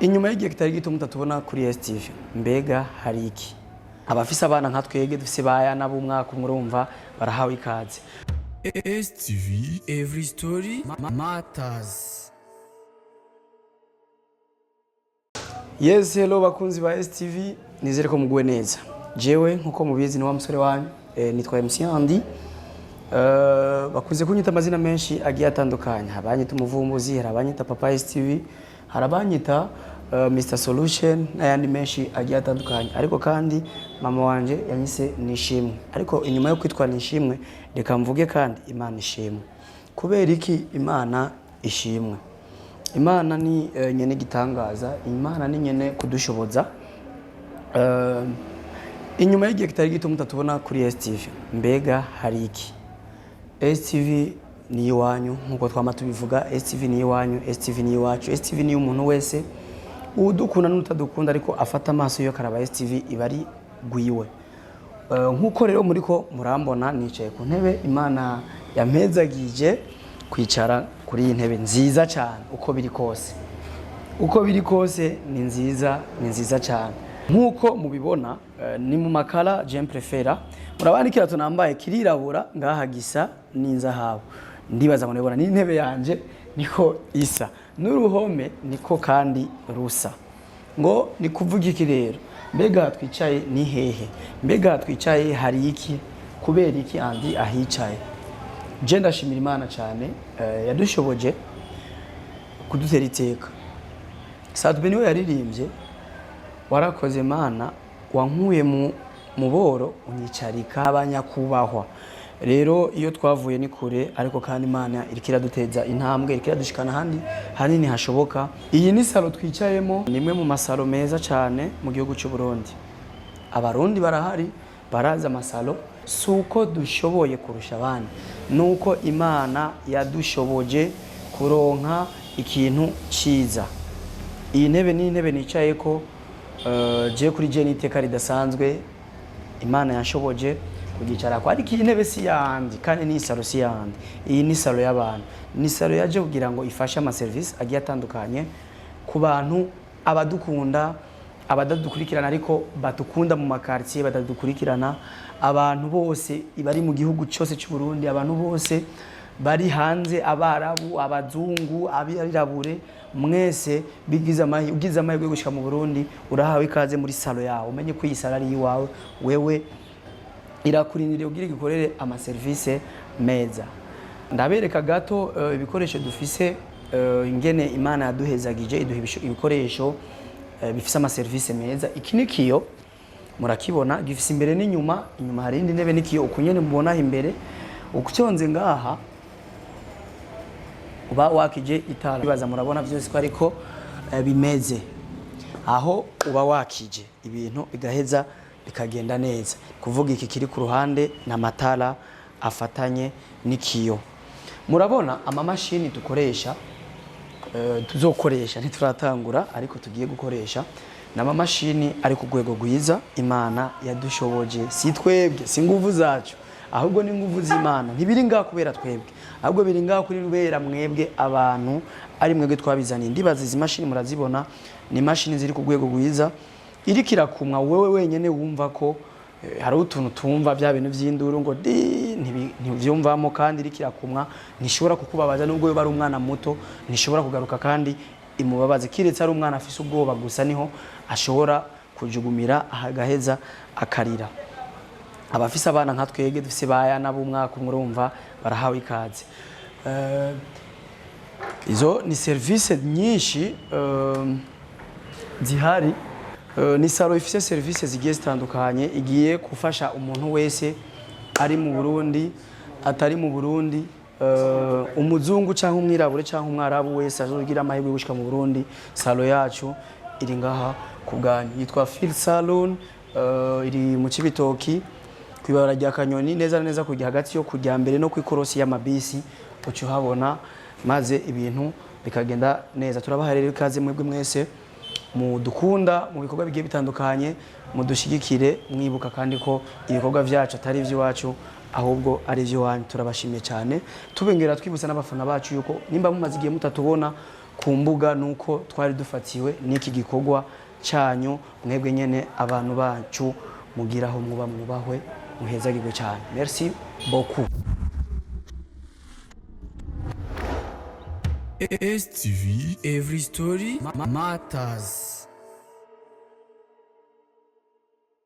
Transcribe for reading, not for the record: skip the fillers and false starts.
Inyuma y'igihe kitari gito mutatubona kuri STV, mbega hari iki? Abafise abana nka twege dufise bayana b'umwaka umwe, urumva barahawe ikaze. STV Every Story Matters. Yes, hello bakunzi ba STV, nizere ko muguwe neza. Jewe nkuko mubizi ni wa musore wanyu, nitwa MC Andy. Bakunze kunyita amazina menshi agiye atandukanye. Hari abanyita umuvumbuzi, hari abanyita Papa STV, hari abanyita Mr Solution n'ayandi menshi agiye atandukanye. Ariko kandi mama wanje yanyise Nishimwe. Ariko inyuma yo kwitwa Nishimwe, reka mvuge kandi Imana ishimwe. Kubera iki Imana ishimwe? Imana ni nyene gitangaza, Imana ni nyene kudushoboza. Inyuma y'igihe kitari gito mutatubona kuri STV, mbega hari iki? STV ni iwanyu nkuko twama tubivuga, STV ni iwanyu, STV ni iwacu, STV ni umuntu wese udukunda n'utadukunda, ariko afata amaso yo karaba STV iba ari gwiwe. Nkuko rero muriko murambona nicaye ku ntebe Imana yampezagije kwicara kuri iyi ntebe nziza cyane. Uko biri kose, uko biri kose ni nziza, ni nziza cyane. Nkuko mubibona, ni mu makara je préfère. Murabona ikirato nambaye kirirabura, ngaha gisa n'inzahabu. Ndibaza ngo nibona n'intebe yanje niko isa, n'uruhome niko kandi rusa. Ngo ni kuvuga iki rero? Mbega twicaye ni hehe? Mbega twicaye hari iki? Kubera iki Andi ahicaye? Je ndashimira Imana cyane, yadushoboje kudutera iteka. Sadube niwe yaririmbye: "Warakoze Mana, wankuye mu muboro unyicarika abanyakubahwa." Rero iyo twavuye ni kure, ariko kandi Imana iriko iraduteza intambwe, iriko iradushikana ahandi hanini hashoboka. Iyi ni salon twicayemo, ni imwe mu masalo meza cyane mu gihugu cy'u Burundi. Abarundi barahari barazi amasalo. Si uko dushoboye kurusha abandi, nuko Imana yadushoboje kuronka ikintu ciza. Iyi ntebe ni intebe nicayeko, je kuri je n'iteka ridasanzwe Imana yanshoboje kugicarako. Ariko iyi ntebe si yandi, kandi ni salon si yandi. Iyi ni salon y'abantu, ni salon yaje kugira ngo ifashe amaserivisi agiye atandukanye ku bantu abadukunda, abadadukurikirana ariko badukunda mu makartier batadukurikirana, abantu bose bari mu gihugu cyose cy'u Burundi, abantu bose bari hanze, abarabu, abazungu, abirabure, mwese bigize amahirwe, ugize amahirwe yo gushika mu Burundi, urahawe ikaze muri salon yawe. Umenye ko iyi salon ari iwawe wewe, irakurindiriye kugira igikorere amaserivisi meza. Ndabereka gato ibikoresho dufise, ingene Imana yaduhezagije iduha ibikoresho bifise amaserivisi meza. Iki ni kiyo, murakibona, gifise imbere n'inyuma. Inyuma hari indi ntebe n'ikiyo. Uku nyene mubona imbere, ukucyonze ngaha uba wakije itara. Bibaza murabona byose ko ariko bimeze. Aho uba wakije ibintu bigaheza bikagenda neza. Kuvuga iki kiri ku ruhande ni amatara afatanye n'ikiyo. Murabona amamashini dukoresha, tuzokoresha, ntituratangura ariko tugiye gukoresha, ni amamashini ari ku rwego rwiza. Imana yadushoboje, si twebwe, si nguvu zacu, ahubwo ni nguvu z'Imana. Ntibiri ngaha kubera twebwe, ahubwo biri ngaha kuri rubera mwebwe abantu, ari mwebwe twabizaniye. Ndibaza izi mashini murazibona, ni imashini ziri ku rwego rwiza, iriko irakumwa wewe wenyene wumva ko hari utuntu tumva bya bintu by'induru ngo di ntibyumvamo. Kandi iriko irakumwa ntishobora kukubabaza, nubwo yoba ari umwana muto ntishobora kugaruka kandi imubabaze, kiretse ari umwana afise ubwoba gusa, niho ashobora kujugumira agaheza akarira. Abafise abana nka twege dufise bayana b'umwaka umwe, urumva barahawe ikaze. Izo ni serivisi nyinshi zihari. Ni salon ifise serivisi zigiye zitandukanye, igiye gufasha umuntu wese ari mu Burundi, atari mu Burundi, umuzungu cyangwa umwirabure cyangwa umwarabu wese azogira amahirwe yo gushika mu Burundi. Salon yacu iri ngaha ku bwanyu, yitwa Phil Salon, iri mu Cibitoki kwibara rya Kanyoni, neza na neza kujya hagati yo kujya mbere no kwikorosi y'amabisi, uca uhabona maze ibintu bikagenda neza. Turabaha rero ikaze mwebwe mwese mudukunda mu bikorwa bigiye bitandukanye, mudushigikire mwibuka kandi ko ibikorwa vyacu atari ivy'iwacu, ahubwo ari ivy'iwanyu. Turabashimiye cyane, tubengera twibutsa n'abafana bacu yuko nimba mumaze igihe mutatubona ku mbuga nuko twari dufatiwe n'iki gikorwa cyanyu mwebwe nyene abantu bacu mugiraho muba mwubahwe muhezagirwe cyane. Merci beaucoup. STV Every Story Matters.